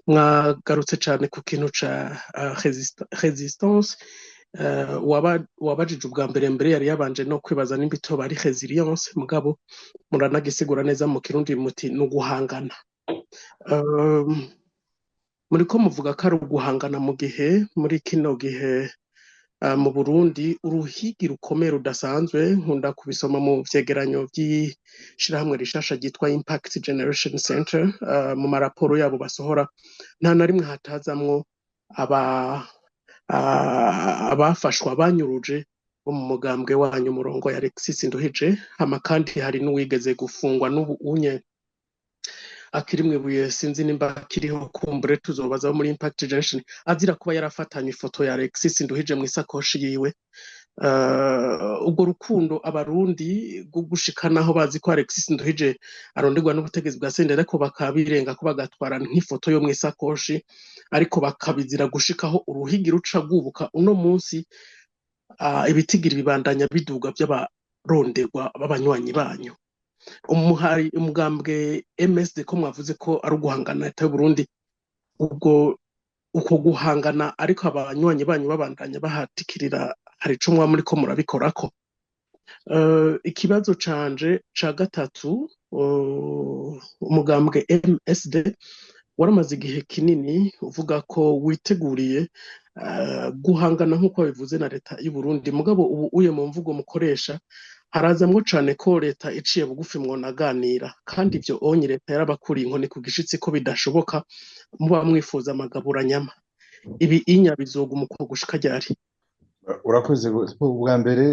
Mwagarutse cane ku kintu ca résistance. Wabajije ubwa mbere mbere yari yabanje no kwibaza nimba itoba ari résilience, mugabo muranagisigura neza mu Kirundi muti ni uguhangana. Muriko muvuga ko ari uguhangana mu gihe muri kino gihe mu Burundi uruhigi rukomeye rudasanzwe. Nkunda kubisoma mu vyegeranyo vy'ishirahamwe rishasha ryitwa Impact Generation Center, mu maraporo yabo basohora nta na rimwe hatazamwo abafashwa banyuruje bo mu mugambwe wanyu murongo ya Alexis Nduhije. Hama kandi hari n'uwigeze gufungwa n'ubu unye akiri mwibuye, sinzi nimba akiriho, kumbure tuzobaza muri Impact Generation, azira kuba yarafatanye ifoto ya Alexis Nduhije mu isakoshi yiwe. Ubwo rukundo abarundi gushikanaho bazi ko Alexis Nduhije aronderwa n'ubutegetsi bwa CNDD, ariko bakabirenga ko bagatwara nk'ifoto yo mu isakoshi, ariko bakabizira gushikaho uruhigi ruca rwubuka uno munsi, ibitigiri bibandanya biduga by'abaronderwa b'abanywanyi banyu. Umuhari umugambwe MSD, ko mwavuze ko ari uguhangana leta y'u Burundi, ubwo uko guhangana ariko abanywanyi banyu babandanya bahatikirira, hari ico mwa muriko murabikorako? Ikibazo canje ca gatatu, umugambwe MSD waramaze igihe kinini uvuga ko witeguriye guhangana nk'uko bivuze na leta y'u Burundi, mugabo ubu uye mu mvugo mukoresha harazamwo cane ko leta iciye bugufi mwonaganira, kandi ivyo onye leta yarabakuriye inkoni ku gishitsi ko bidashoboka, muba mwifuza amagaburanyama. Ibi inya bizoguma uko gushika ryari? Urakoze. Ubwa mbere,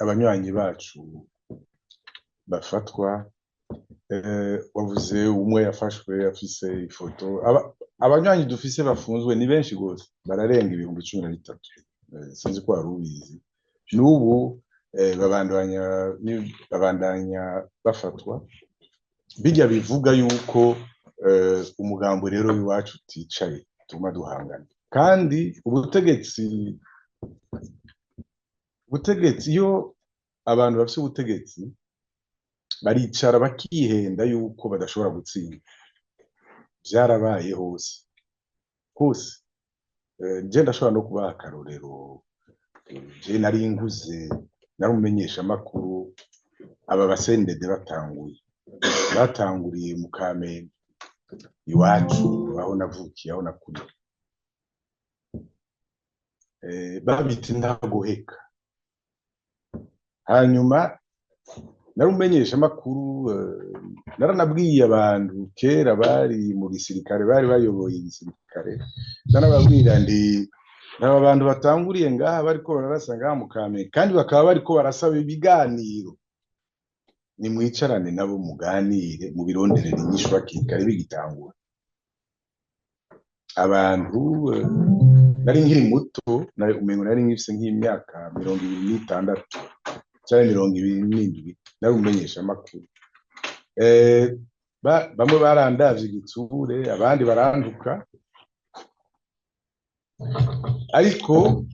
abanywanyi bacu bafatwa, wavuze umwe yafashwe afise ifoto. Abanywanyi dufise bafunzwe ni benshi gose, bararenga 13,000. Sinzi ko wari ubizi. N'ubu babandanya bafatwa. Bijya bivuga yuko umugambo rero w'iwacu uticaye, tuma duhangana. Kandi ubutegetsi, iyo abantu bafise ubutegetsi baricara bakihenda yuko badashobora gutsinda. Vyarabaye hose hose. Je ndashobora no kubaha akarorero. Je nari nkuze, nari umumenyeshamakuru aba ba CNDD batanguye, batanguriye mu Kamenge iwacu, aho navukiye, aho nakuriye. Babita intagoheka. Hanyuma nari umumenyeshamakuru, naranabwiye abantu kera bari mu gisirikare, bari bayoboye igisirikare, narababwira ndi aba bantu batanguriye ngaha bariko bararasa ngaha mu Kamenge, kandi bakaba bariko barasaba ibiganiro, nimwicarane nabo muganire, mubironderere inyishu hakiri kare bigitangura. Abantu, nari nkiri muto, umengo nari nkifise nk'imyaka 26 canke 27, nari umumenyeshamakuru. Bamwe barandavye igitsure, abandi barantuka, ariko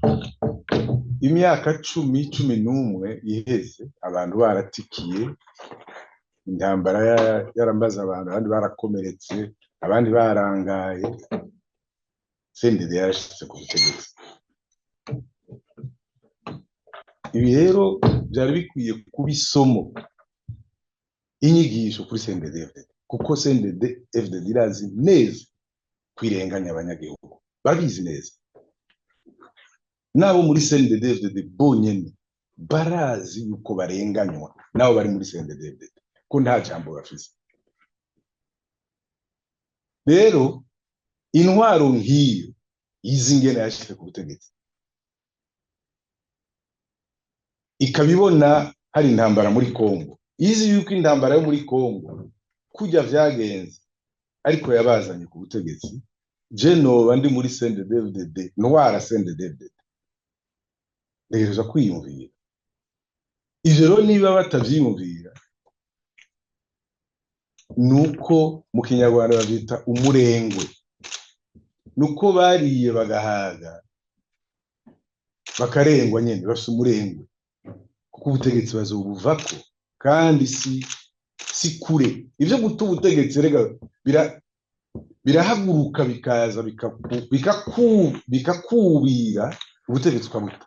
imyaka 10, 11 iheze, abantu baratikiye, intambara yarambaza abantu, abandi barakomeretse, abandi barangaye, CNDD yarashitse ku butegetsi. Ibi rero byari bikwiye kuba isomo, inyigisho kuri CNDD FDD, kuko CNDD FDD irazi neza kwirenganya abanyagihugu, babizi neza. Nabo muri CNDD FDD bonyene barazi yuko barenganywa, nabo bari muri CNDD FDD, ko nta jambo bafise. Rero intwaro nk'iyo izi ngene yashyize ku butegetsi, ikabibona hari intambara muri Kongo, izi yuko intambara yo muri Kongo kujya vyagenze ariko yabazanye ku butegetsi, je noba ndi muri CNDD-FDD, ntwara CNDD-FDD, ntegerezwa kwiyumvira ivyo. Rero niba batavyiyumvira, nuko mu Kinyarwanda bavyita umurengwe, nuko bariye bagahaga bakarengwa nyene, bafise umurengwe, kuko ubutegetsi bazobuvako. Kandi si Si kure ivyo guta ubutegetsi rega birahaguruka bikaza bikakubira ubutegetsi ukabuta.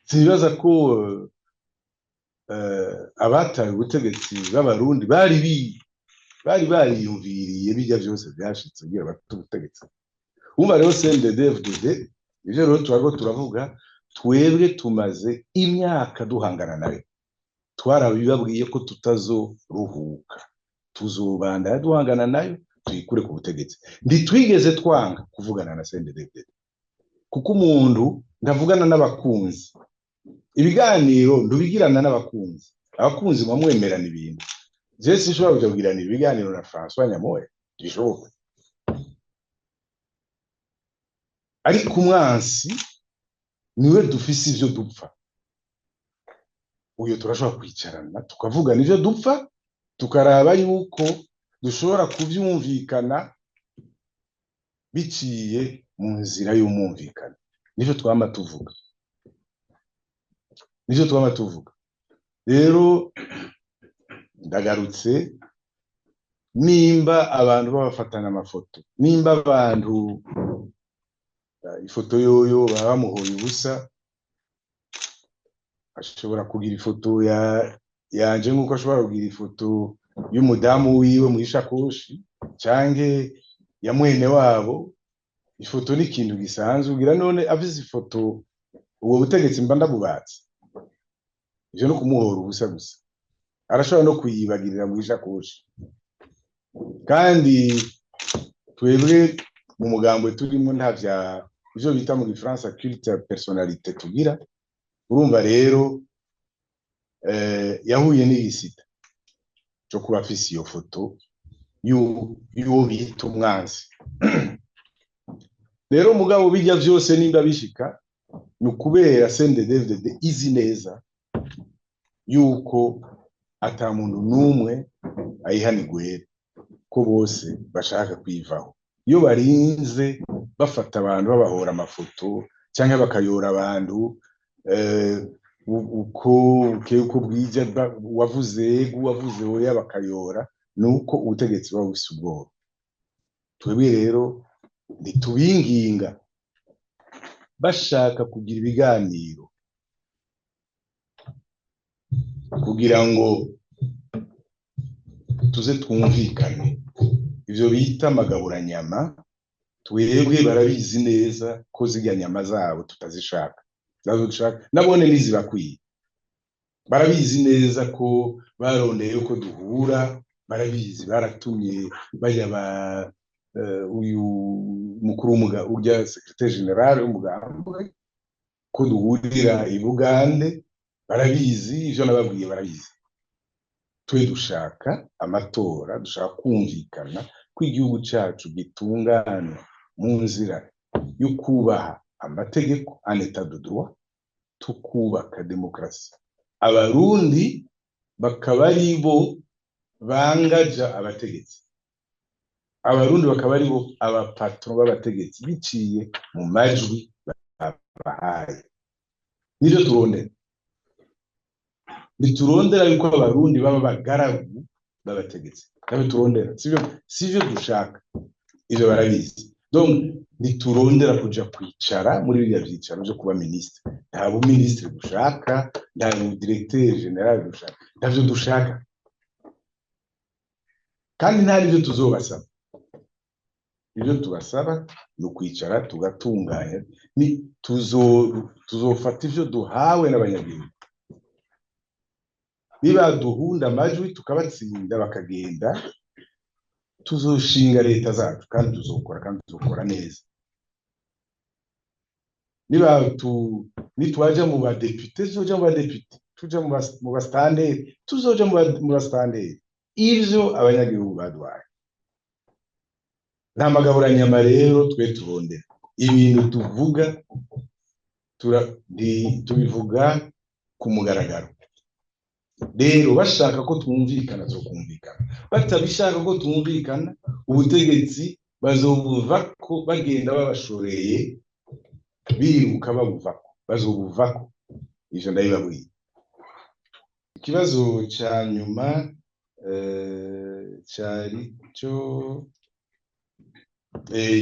Sinibaza ko abataye ubutegetsi b'Abarundi bari bariyumviriye bijya byose byashitse kugira bate ubutegetsi. Umva rero CNDD-FDD, ivyo rero turariko turavuga, twebwe tumaze imyaka duhangana nayo, twarabibabwiye ko tutazoruhuka, tuzobandanya duhangana nayo tuyikure ku butegetsi. Ntitwigeze twanga kuvugana na CNDD-FDD, kuko umuntu ndavugana n'abakunzi, ibiganiro ndubigirana n'abakunzi, abakunzi bamwemerana ibintu. Je sinshobora kuja kugirana ibiganiro na François Nyamoya, ntibishoboka. Ariko umwansi niwe dufise ivyo dupfa, uyo turashobora kwicarana tukavugana ivyo dupfa, tukaraba yuko dushobora kuvyumvikana biciye mu nzira y'umwumvikano. Nivyo twama tuvuga, nivyo twama tuvuga. Rero ndagarutse, nimba abantu babafatana amafoto, nimba abantu ifoto yoyo baba bamuhoye ubusa, ashobora kugira ifoto yanje nk'uko ashobora kugira ifoto y'umudamu wiwe mu ishakoshi canke ya mwene wabo. Ifoto ni ikintu gisanzwe, ugira none afise ifoto ubwo butegetsi mba ndabubatse, ivyo no kumuhora ubusa gusa, arashobora no kuyibagirira mu ishakoshi. Kandi twebwe mu mugambwe turimo nta vya ivyo bita mu gifaransa culte ya personnalité tugira. Urumva rero yahuye n'igisita cyo kuba afise iyo foto y'uwo bita umwansi. Rero mugabo bijya vyose nimba bishika ni ukubera CNDD-FDD izi neza yuko ata muntu n'umwe ayihanigwera, ko bose bashaka kwivaho. Iyo barinze bafata abantu babahora amafoto cyangwa bakayora abantu uko uko bwije wavuze ego wavuze oya bakayora, nuko ubutegetsi buba bufise ubwoba. Twebwe rero ntitubinginga, bashaka kugira ibiganiro kugira ngo tuze twumvikane, ivyo bita amagaburanyama, twebwe barabizi neza ko zirya nyama zabo tutazishaka, nazo dushaka nabone nizibakwiye. Barabizi neza ko barondeye ko duhura, barabizi, baratumye bajya ba uyu mukuru w'umuga urya secrétaire général w'umugambwe ko duhurira i Bugande, barabizi ivyo nababwiye, barabizi. Twe dushaka amatora, dushaka kumvikana ko igihugu cacu gitungana mu nzira yo kubaha amategeko, un état de droit, tukubaka demokarasi, Abarundi bakaba ari bo bangaja abategetsi, Abarundi bakaba ari bo abapatron b'abategetsi biciye mu majwi babahaye. Nivyo turondera. Ntiturondera yuko Abarundi baba abagaragu b'abategetsi, ntabyo turondera, sivyo dushaka, ivyo barabizi. Donc ntiturondera kuja kwicara muri biriya vyicaro vyo kuba ministre, nta buministre dushaka, nta directeur général dushaka, ntavyo dushaka, kandi nta n'ivyo tuzobasaba. Ivyo tubasaba ni ukwicara tugatunganya, ni tuzofata ivyo duhawe n'abanyagihugu, nibaduhunda amajwi tukabatsinda bakagenda, tuzoshinga leta zacu kandi tuzokora, kandi tuzokora neza. Nitwaja mu badepite tuzoja mu badepite, tuja mu bastanderi tuzoja mu bastanderi, ivyo abanyagihugu baduhaye. Nta magaburanyama rero twe turondera, ibintu tuvuga tubivuga ku mugaragaro. Rero bashaka ko twumvikana tukumvikana, batabishaka ko twumvikana ubutegetsi bazobuvako, bagenda babashoreye biruka babuvako, bazobuvako, ivyo ndabibabwiye. Ikibazo ca nyuma cari cyo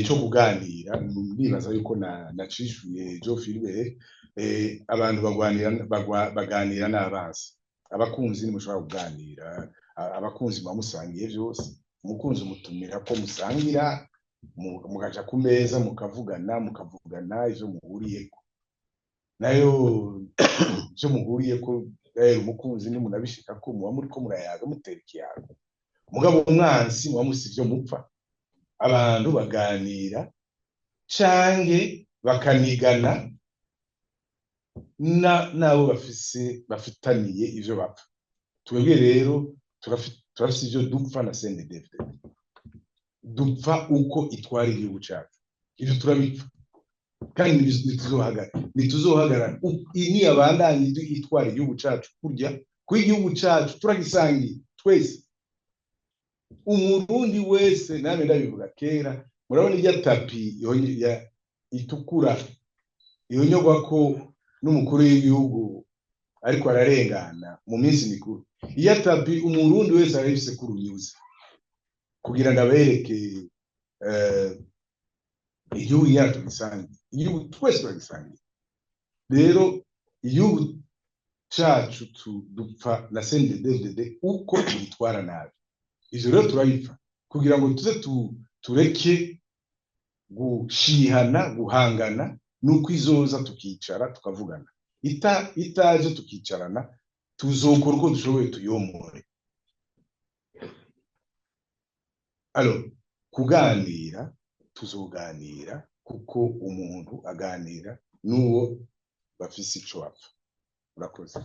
cyo kuganira. Ndibaza yuko nacishuye Jo Philbert. Abantu bagwanira, baganira n'abansi. Abakunzi ntimushobora kuganira. Abakunzi muba musangiye vyose. Umukunzi umutumira ko musangira, mukaja ku meza, mukavugana ivyo muhuriyeko. Nayo ivyo muhuriyeko rero, umukunzi nimunabishikako, muba muriko murayaga, mutera ikiyago. Mugabo umwansi muba musi ivyo mupfa. Abantu baganira canke bakanigana n'abo bafise, bafitaniye ivyo bapfa. Twebwe rero turafise ivyo dupfa na CNDD-FDD. Dupfa uko itwara igihugu cacu, ivyo turabipfa kandi ntituzohagarara, ntituzohagarara. Niyabandanya itwara igihugu cacu kurya, kuko igihugu cacu turagisangiye twese, Umurundi wese. Namwe ndabivuga kera, murabona irya tapis itukura ihonyogwako n'umukuru w'igihugu ariko ararengana mu minsi mikuru? Iyo tapis Umurundi wese arayifise ku runyuzi, kugira ngo abereke igihugu yacu tugisangiye. Igihugu twese turagisangiye. Rero igihugu cacu dupfa na CNDD-FDD uko tugitwara nabi. Ivyo rero turabipfa kugira ngo tuze tureke gushihana, guhangana, nuko izoza tukicara tukavugana. Itaje tukicarana, tuzokora uko dushoboye tuyomore. Alors kuganira, tuzoganira, kuko umuntu aganira n'uwo bafise ico bapfa. Urakoze.